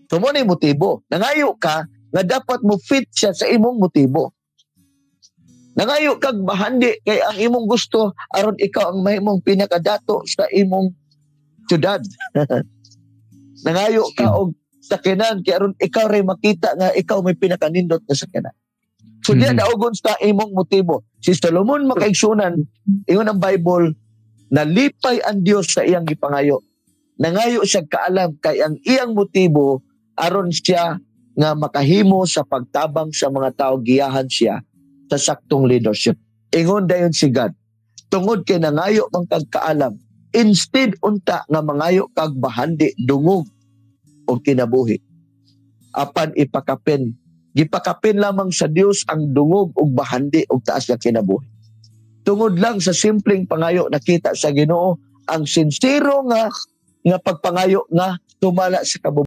So mo na yung motibo. Nangayo ka nga dapat mo fit siya sa imong motibo. Nangayo kag bahandi kay ang imong gusto aron ikaw ang mahimong pinakadato sa imong syudad. Nangayo ka og sakyanan kay aron ikaw ray makita nga ikaw may pinakanindot nga sakyanan. So diya daugon sa imong motibo. Si Solomon, mga kaigsuonan, ingon ang Bible, nalipay ang Dios sa iyang gipangayo. Nangayo siya kaalam kay ang iyang motibo aron siya nga makahimo sa pagtabang sa mga tao, giyahan siya sa saktong leadership. Ingon dayon si God, tungod kay nangayo man kag kaalam, instead unta nga mangayo kag bahandi, dungog o kinabuhi. Apan ipakapin, gipakapin lamang sa Dios ang dungog ug bahandi ug taas nga kinabuhi. Tungod lang sa simpleng pangayo, nakita sa Ginoo ang sinsero nga nga pagpangayo nga tumala sa kabubuton.